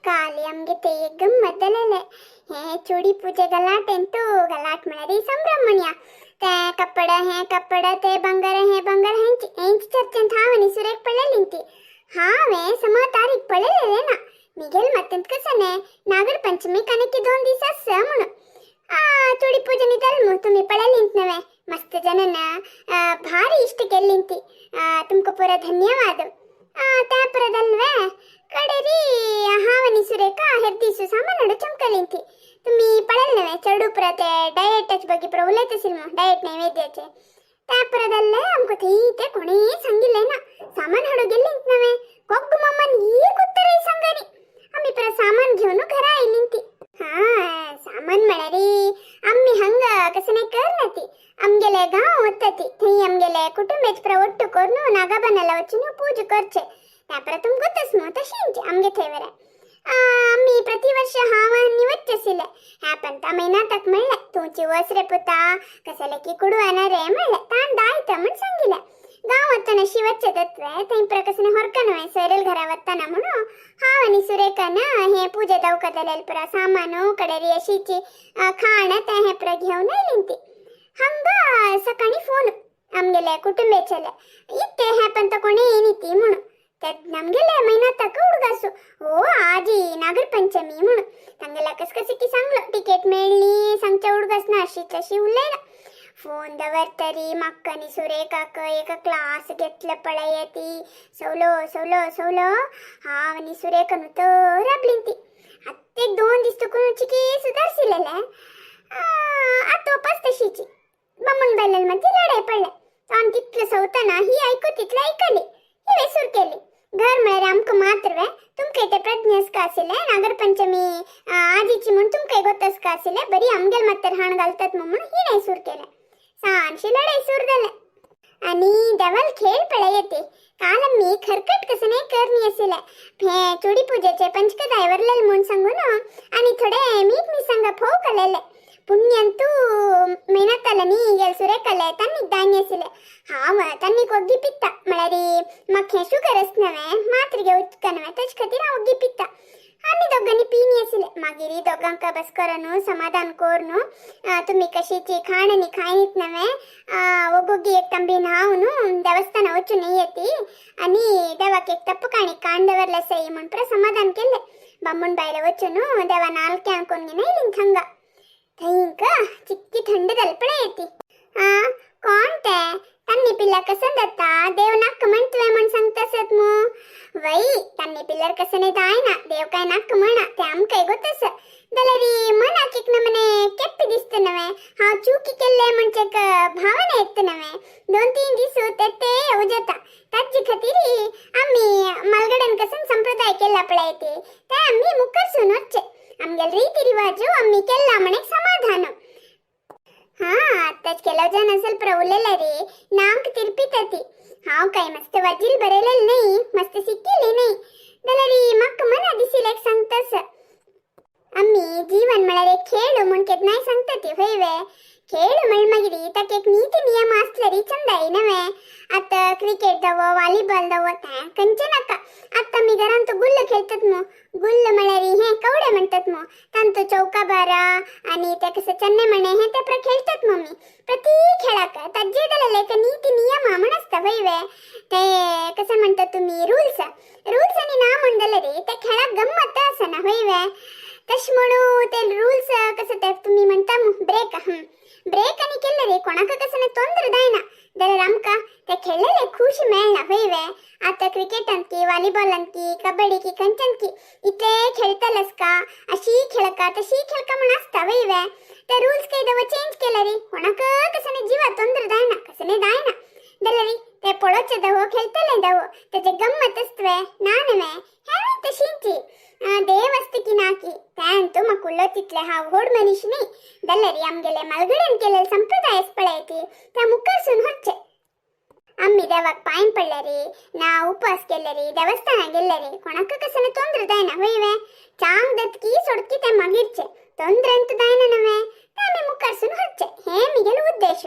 काल आमगे ते एक गम्मत जालेलें. हें चोडी पुजे गलाटेंतू गलाट म्हळ्यार संभ्रम म्हणया. ते कपड हें कपड ते बंगार हें बंगार हेंच हेंच चर्चेंत हांव आनी सुरेख पळयली ती. हांवें समा तारीख पळयलेलें ना. मिगेल मत्तेंत कसने नागर पंचमी कणकी 2 दीस आसा म्हणून. चोडी पूजनी तलमु तुमी पळयलींत नवे मस्त जनन भारी इश्ट केल्लींती. तुमकां पुरा धन्यवाद. त्या परदಲ್ವೇ ಕಡೆರಿ ಹಾವನಿ ಸುರೇಖ ಹೆರ್ದೀಸು ಸಾಮಾನು ಚಮಕಲಿಂತಿ. तुम्ही पळयलें नवे चेडू पुरा ते डायटाचे ಬಗ್ಗೆ ಪುರ उलयत डायट नैवेद्याचे. त्या परदल्ले आमकां थंय ते कोणें सांगिल्लें ना. सामान हाडूं गेल्लींत नवे कोग्गु मामान एक उत्तरय सांगनी. आमी परत सामान घेवन घरा आयलीं ती. हा सामान म्हळ्यार आमी हंग कसने करना ती. आमगेले गांव वता ती थंय आमगेले कुटुंबेच पुरा ಒಟ್ಟು कोरून नागाबनाला वचून पूजा करचे. त्या परत तुमकां गोतस न्हू तशेंच आमगे थंय बरें. आमी प्रति वर्ष हांव आनी वच्चे ह्या पंता म्हयन्याताक म्हणलें तुमची वस रे पुता कसले की कुडवाना रे म्हणलें ताण दायत म्हण सांगिल्लें. गांव वतना अशी वच्चे तत्वे थंय पुरा कसने होरकन सैरल घरा वतना म्हणून हांव आनी सुरेखान हें पुजे दवकतले पुरा सामानू कडेरी अशीची खाण तें हें पुरा घेवन आयलीं ती. हंगा सकाळी फोन आमगेले कुटुंबेचेले इत्ते ह्या पंत कोणें येयनी म्हणून. ನಮ್ಗೆಲ್ಲ ಮೈನಾತಕ ಹುಡುಗಾಸು ಓ ಆಜಿ नागर पंचमी म्हणून. तांगेला कस कसे की सांगलो तिकेट मेळ्ळी सांगच्या हुडगास ना अशी तशी उलयला. फोन दवरतरी म्हाका आनी सुरेखाक एक क्लास घेतलं पळय ती सवलो सवलो सवलो हांव आनी सुरेखा न्हू तर राबलीं ती. आत्तेक 2 दीस तुकून चिकी सुदारसिलेले आतां वापस तशीची. बामण बायलेल मध्ये लढाई पडले. ताण तितलं सवताना ही ऐकू तितलं ऐकली ही वेसूर केली. घर म्हळ्यार आमकां मात्र वे तुमकां ते प्रज्ञ का आशिल्लें नागरपंचमी आजीची म्हूण तुमकां गोतस का आशिल्लें बरी आमगेल मात्र हाण घालतात म्हणून ही नाही सूर केलें. सानशी लढाई सूर जालें. आनी देवाल खेळ पळय येते. काल आमी खरकट कसं नाही करणी आशिल्लें. हे चोडी पुजेचे पंचकदाय वरलेले म्हूण सांगून आनी थोडे मीठ मिरसांगा फोव खालेले. पुण्यंतू मेहनत न्ही गेल सुरेखाले तांणी दायनी आशिल्लें. हांव तांणी ओग्गी पित्ता म्हळ्यार म्हाका हें शुगर आस नवें मात्र घेवचें नवें तेजे खातीर हांव ओग्गी पित्ता. आनी दोगांनी पिनी आशिल्लें. मागीर दोगांक बस करून समाधान करून तुमी कशीची खाण आनी खायनीत नवें ಒಗ್ಗೊಗ್ಗಿ एक ತಂಬಿ हांव न्हू देवस्थाना वचून येती आनी देवाक एक तप्प काणी काण दवरले सई म्हूण पुरा समाधान केलें. बामण बायले वचून देवा नालक्यां कोण येयलीं थंगा थंयक चिक्की थंड जालें पळय येती. कोण ते तान्नी पिल्ला कसं जाता देव नाक म्हणतवे म्हण सांगतासत मू वै तान्नी पिल्लर कसं नाही जायना देव काय नाक म्हणा ते आमकां गोतस. जाल्यार मनाक एक नमने केप्पी दिसता नवे हांव चुकी केल्ले म्हणजे एक भावना येता नवे 2-3 दीस ते ते येवजता. ताजे खातीर आमी मालगड्यान कसं संप्रदाय केला पळय ते ते आमी मुखारसून वच्चे. आमगेले रीती रिवाजू आमी केल्ला म्हण एक समाधान. हा आताच ಕೆಲವು ಜನ ಸ್ವಲ್ಪ उलयले रे नाक तिरपितती. हांव काय मस्त वजील बरयलेलं नाही मस्त शिकले नाही जाल्यार म्हाका मना दिसिल्लें एक सांगतास. आमी जीवन म्हळ्यार एक खेळ म्हूण केन्नाय सांगता ती हय वे. खेळ म्हण मागीर ताका एक नीती नियम आसल्यार चंदाय नवे. आतां क्रिकेट जावो वॉलीबॉल जावो तें खंयचें नाका. आतां आमी घरांत गुल्ल खेळतात मू. गुल्ल म्हळ्यार हें कवडे म्हणटात मू. तांतू चौकाबारा आनी ते कशें चन्ने मणे हें ते प्र खेळतात मम्मी. प्रति खेळाक ताजे जाल्यार एक नीती नियम म्हण आसता हय वे. ते कशें म्हणटात तुमी रुल्स रुल्स आनी ना म्हण जाल्यार त्या खेळाक गम्मत आसना हय वे. तशें म्हणून ते रुल्स कसं ते तुमी म्हणटा ब्रेक ब्रेक आनी केल्ले रे कोणाक कसं ना ತೊಂದ್ರೆ जायना जाल्यार आमकां ते खेळ्ळेले खुशी मेळना हय वे. आतां क्रिकेटांत की वॉलीबॉलांत की कबड्डी की खंयच्यान की इतले खेळटलेस का अशी खेळका तशी खेळका म्हण आसता हय वे. ते रुल्स काय दव चेंज केले रे कोणाक कसं जिवा ತೊಂದ್ರೆ जायना कसं जायना जाल्यार ते पळोवचे दवो खेळटले दवो तेजे गम्मत आसतवे ना नवे हेंय तशींची. देव आसता की ना की तें म्हाका उलोवप तितलें हांव व्हड मनीस न्ही जाल्यार आमगेले मालगड्यान केल्ले संप्रदाय पळय ती त्या मुखारसून वच्चे. आमी देवाक पांय पडले रे ना उपास केले रे देवस्थाना गेल्ले रे कोणाक कसं ತೊಂದ್ರೆ जायना हय वे. चांग दतकी सोडकी ते मागीरचे ತೊंದ್ರೆ ಅಂತೂ जायना नवे ते आमी मुखारसून वच्चे हें मिगेलो उद्देश.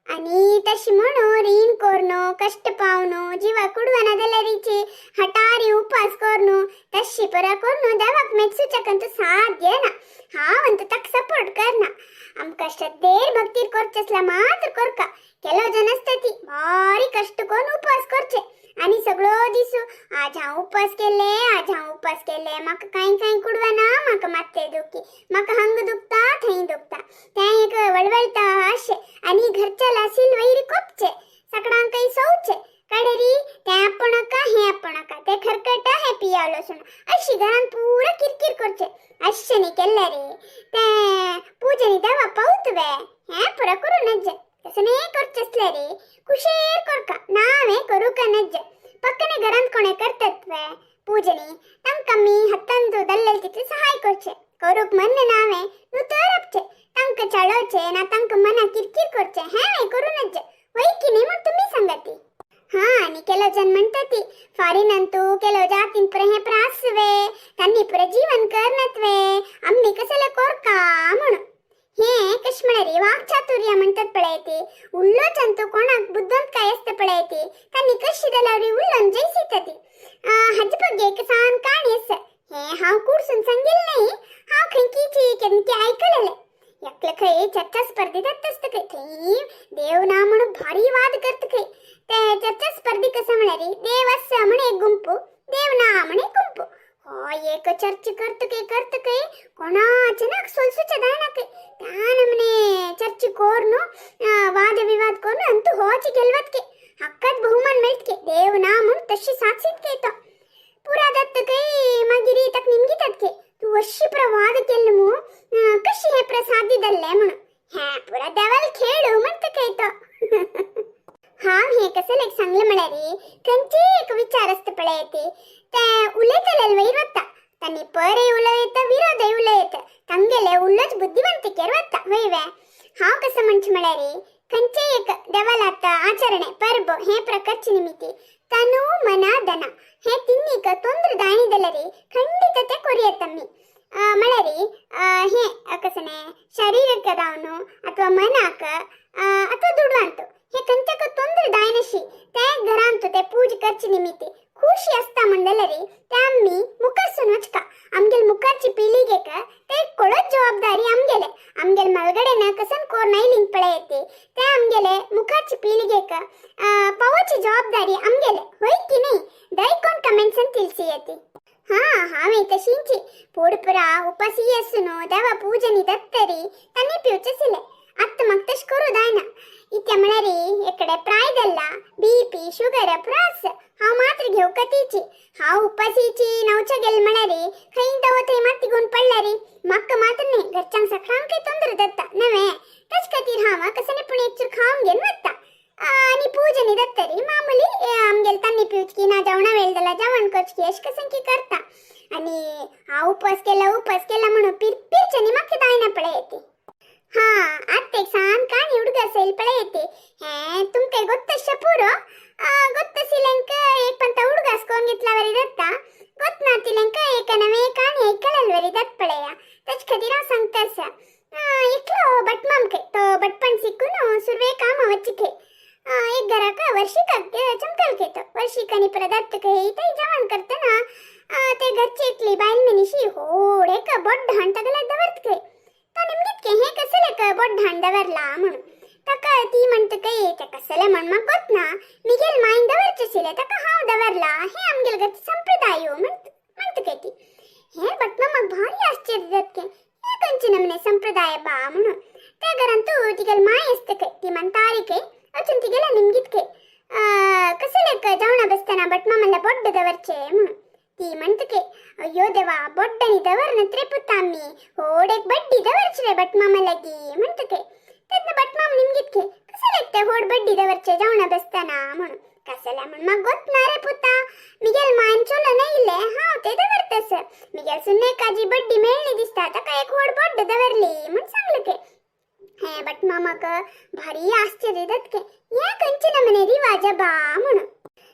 आनी तशी म्हणू रीण कोरनो कष्ट पावनो जिवा कुडवना जाल्यारीची हटारी उपास कोरनो तशी परा कोरनो देवाक मेचसूच्याकंतू साध्य ना. हांव अंतू ताका सपोर्ट करना. आमकां श्रद्धेर भक्तीर करचे आसल्यार मात्र कोरका. केलो जन आसता ती भारी कष्ट करून उपास करचे आनी सगळो दिसू आज हांव उपास केले, आज हांव उपास केले, म्हाका कांय कांय कुडवना, म्हाका मात्ते दुखी, म्हाका हंग दुखता थंय दुखता, तें एक वळवळटा अशें आनी घरच्याला सिलवैरी कोपचे सगळ्यांकय सोवचे कडेरी तें आपणाका हें आपणाका तें खरकटा हें पियावलो सुण अशी घरान पुरा किरकिर करचे. अशें न्ही केल्लें रे तें पुजेनी देवा पावत वे हें पुरा करूं नज्जे. तशें न्ही करचें आसलें रे कुशेर करका नांवें करूंक नज्जे. पक्कने घरांत कोणें करतात वे पूजनी तांकां आमी हत्तंतू दल्लेल तितलें सहाय करचें. करूंक मन नांवें न्हू तर आपचें तांकां चाळोवचें ना तांकां मना किरकिर करचें हें करूं नज्जे. वय की न्ही म्हूण तुमी सांगाती. हां आनी केलो जन म्हणटा ती फॉरेनांतू केलो जातीन पुरा हें प्रास वे तांणी पुरा जीवन करनात वे आमी कसले कोरका म्हणून. हें कशें म्हळ्यार रे वाक्चातुर्य म्हणटात पळय ती उल्लोचंतू कोणाक बुद्दंत काय आसता पळय ती तांणी कशी जाल्यार उल्लोन जैसिता ती. हाजे ಬಗ್ಗೆ एक सान काणी आसा. हें हांव कुडसून सांगिल्लें न्ही, हांव खंयचीची केन्ना आयकलेलें. एकले खंय चर्चा स्पर्धेत आसता खंय थंय देव ना म्हणून भारी वाद करता खंय. ते चर्चा स्पर्धे कसं म्हळ्यार देव आसा म्हण एक गुंपू, देव ना म्हण एक गुंपू. हो एक चर्चा करता खंय करता खंय कोणाचें ना सोलसूचें जायना खंय. त्या नमने चर्चा कोरून वाद विवाद करून अंतू होच ಗೆಲ್ವತ್ ಕೆ हक्कात बहुमान मेळत के देव ना म्हूण तशी साक्षीत के तो पुरा दत्त ಕೈ मागीर ताका निमगितात के तूं अशी पुरा वाद केल्लो मू कशी हें पुरा साध्य जाल्लें म्हणून. हें पुरा देवाल खेळ म्हणटा खंय तो. हांव हें कसलें एक सांगलें म्हळ्यार खंयचेय एक विचार आसता पळय ती ते उलयतले वयर वता तांणी परय उलयता विरोधय उलयता तांगेले उल्लोच बुद्धिवंतिकेर वता वय वे. हांव कसं म्हणचें म्हळ्यार खंयचेय एक देवालात आचರಣೆ परबो हे प्रकारचे निमित्ती तनु मನ धನ हे तिन्नीक ತೊಂದ್ರೆ ದಾಣಿದಲ್ಲರಿ ಖಂಡಿತ ते ಕೊರಿಯತ್ತಮ್ಮಿ. म्हळ्यार हे कसने शरीरಕ್ಕೆ ದಾವನು ಅಥವಾ ಮನಾಕ ಅಥವಾ ದುಡ್ವಂತು हे खंयच्याक ತೊಂದ್ರೆ दायनशी ते घरांत ते पूज करचे निमित्ती खुशी आसता म्हणलें ते आमी मुखारसून वचका आमगेल मुखारची पिळगेक ते कोळत जबाबदारी आमगेले आमगेल मलगडेन कसन कोर नैलिंग पळयती ते आमगेले मुखारची पिळगेक पावोची जबाबदारी आमगेले होय की नाही ದಯಕೊಂಡ್ ಕಮೆಂಟ್ಸ್ ಅಂತ ತಿಳಿಸಿ. ಹಾ ಹಾವೆ ತಶಿಂಚಿ ಪೋಡುಪುರ ಉಪಸಿಯಸ್ಸುನು ದವ ಪೂಜನಿ ದತ್ತರಿ ತನ್ನಿ ಪ್ಯೂಚಸಿಲೆ ಅತ್ತ ಮಕ್ತಶ್ ಕೊರು ದಾಯನ इत्या म्हळ्यार एकडे प्राय जाल्ला बीपी शुगर प्रास हांव मात्र घेवका तीची. हांव उपासीची नवच्या गेल म्हळ्यार खंय दव थंय माती गुण पडल्यार म्हाका मात्र न्ही घरच्यांक सगळ्यांकय तोंदर जाता नवें. ताचे खातीर हांव कसले पूण एक चूर खावन घेवन वता. आनी पूजनी दत्तरी मामूली आमगेले तान्नी पिवचकी ना जेवणा वेळ जाला जेवण करचकी अशें कसं की करता. आनी हांव उपास केला उपास केला म्हणून पिरपिरच्यांनी म्हाका जायना पळय ती. ಹಾ ಅತ್ತೆ ಸಾನ್ ಕಾಣಿ ಹುಡುಗ ಸೈಲ್ ಪಳೆಯತಿ ಹೇ ತುಮ್ಕೆ ಗೊತ್ತಶ ಪೂರೋ ಗೊತ್ತಸಿಲೆಂಕ ಏಕ್ ಪಂತ ಹುಡುಗ ಸ್ಕೋನ್ ಗಿತ್ಲಾವರಿ ದತ್ತ ಗೊತ್ತನಾತಿಲೆಂಕ ಏಕ ನವೆ ಕಾಣಿ ಐಕಲಲ್ವರಿ ದತ್ ಪಳೆಯ ತಚ್ ಖದೀರ सांगतास. एकलो भटमाम खे तो भटपण शिकून सुरवे काम वचिखे एक घराक वर्षिकाक चमकल खेतो वर्षिकानी परत खे ते जेवण करतना ते घरची एकली बायल मनीशी होड एक बोट धाण तगले दवरत खे. तो निमगितके हे कसले बोट धाण दवरला म्हणून ताका ती म्हणटा काय ते कसले म्हण म्हाका गोत ना मिगेल मायन दवरचे आशिल्ले ताका हांव दवरला हे आमगेल घरचे संप्रदाय म्हणटा काय ती. हे भटमामाक भारी आश्चर्य जातके हे खंयचे नमने संप्रदाय बा म्हणून. त्या घरांत तिगेल माय आसता खंय ती म्हणटारी खंय अचून तिगेले निमगीत खंय कसले जेवणा बसतना भटमामाला बोड्ड दवरचे म्हणून. ती म्हणटा खे अय्यो देवा बोड्डांनी दवरनात रे पुता आमी होड एक बड्डी दवरची रे भटमामा लागी म्हणटा खे. तेन्ना भटमाम निमगीत खे कसले ते होड बड्डी दवरचे जेवणा बसतना म्हणून. कसले म्हण म्हाका गोत ना रे पुता मिगेल मायन चलो नायिल्ले हांव ते दवरतस मिगेल सुन्नेकाजी बड्डी मेळ्ळी दिसता ताका एक होड बोड्ड दवरली म्हण सांगले खे. हे भटमामाक भारी आश्चर्य जातके हे खंयचे नमने रिवाज बा म्हणून.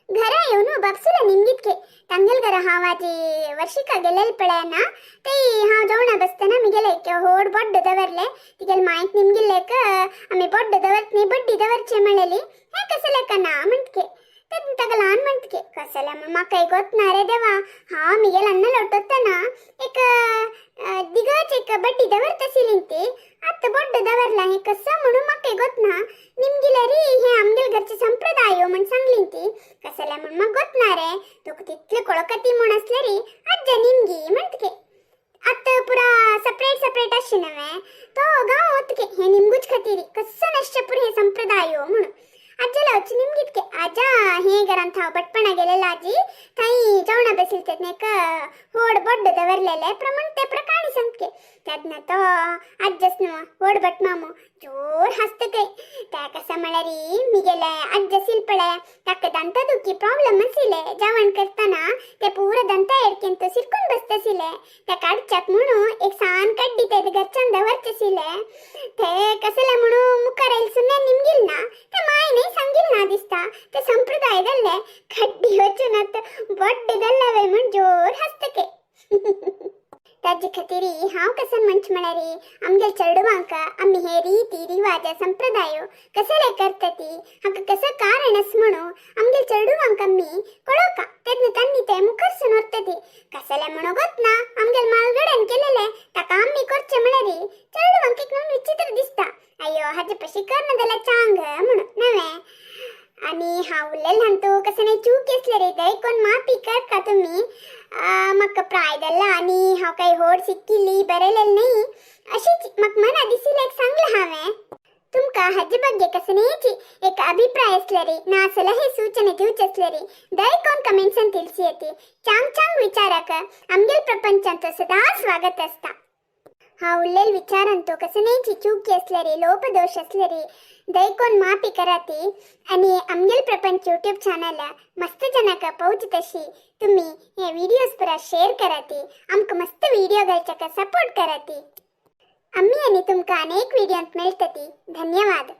घरा येवन बापसूला निमगितके ತಂಗೆಲ್ घरा हांव आजी वर्षिका गेलेल पळयना ते हांव जेवणा बसतना मिगेले एक होड बड्ड दवरले तिगेल मायक निमगिल्लेक आमी बड्ड दवरत न्ही बड्डी दवरचे म्हणलेली हे कसले का ना म्हणटके तेन्ना ताका ल्हान म्हणटके कसले म्हूण म्हाका गोत ना रे देवा हांव मिगेल अन्न लोटोतना एक दिगच एक बड्डी दवरतसिली ती आत्ता बड्ड दवरला हे कसं म्हणून म्हाका गोत ना निमगिले री हे आमगेल घरचे संप्रदाय म्हण सांगली ती कसले म्हण म्हाका गोत ना रे तुका तितले कोळकती म्हण असले री आज्जा निमगी म्हणटके आत्ता पुरा सपरेट सपरेट अशी नव्हे तो गांव होतके हे निमगूच खातीर कसं नश्य हे संप्रदाय म्हणून आज्याला वच्ची निमगितके आजा हे घरांत हांव बटपणा गेलेला आजी थंय जेवणा बसिल तेन्ना होड बड्ड दवरलेले प्रमाण ते प्रकाणी सांगके तेन्ना तो आज्जस न्हू होड भट मामू जोर हासतकय त्या कसा म्हळ्यार मिगेले आज्ज पळय ताका दंत दुखी प्रॉब्लेम आशिल्ले जेवण करतना ते पुरा दंत एडकेन तो सिरकून बसतशिले त्या काडच्याक म्हणून एक सान कड्डी ते घरच्यान दवरचेशिले ते कसले म्हणून मुखार आयल सुन्या निमगिल ना ते माय न्ही सांगिल ना दिसता ते संप्रदाय जाल्ले खड्डी वचून आतां बड्ड जाल्ले म्हूण जोर हासतके. ताजे खातीर हांव कशें म्हणचे म्हळ्यार आमगे चेडवांक आमी हे रिती रिवाज संप्रदाय कसले करता ती हाका कसो कारण आसा म्हणून आमगे चेडवांक आमी कळोवका तेन्ना तांणी ते मुखारसून व्हरता ती कसले म्हणून गोत ना आमगे मालगड्यान केलेले ताका आमी करचे म्हळ्यार चेडवांक एक नवीन विचित्र दिसता अय्यो हाजे पशी करना जाल्यार चांग म्हणून नवें. आणि हांव उलयलें तूं कसं नाही चूक आसले रे दय कोण माफी कर का तुमी म्हाका प्राय जाल्ला आनी हांव काही होड शिकिल्ली बरयलेलें न्ही अशीच म्हाका मना दिसिल्लें एक सांगलें हांवें. तुमकां हाजे ಬಗ್ಗೆ कसनेची एक अभिप्राय असले रे ना सलहे सूचನೆ दिवचे असले रे दय कोण कमेंट्सान ತಿಳಿಸಿ येते चांग चांग विचारक आमगेल प्रपंचांत सदा स्वागत असता. हा उरलेल विचारांतो कसनेची चूक असले रे लोपदोष असले रे दयकोन माफी कराती आणि आमगेल प्रपंच यूट्यूब चॅनल मस्त जनाक पहुंच तशी तुम्ही हे व्हिडिओज पुरा शेअर कराती आमकां मस्त व्हिडिओ घालच्याक सपोर्ट कराती. आम्ही आणि तुमका अनेक व्हिडिओत मेळटती. धन्यवाद.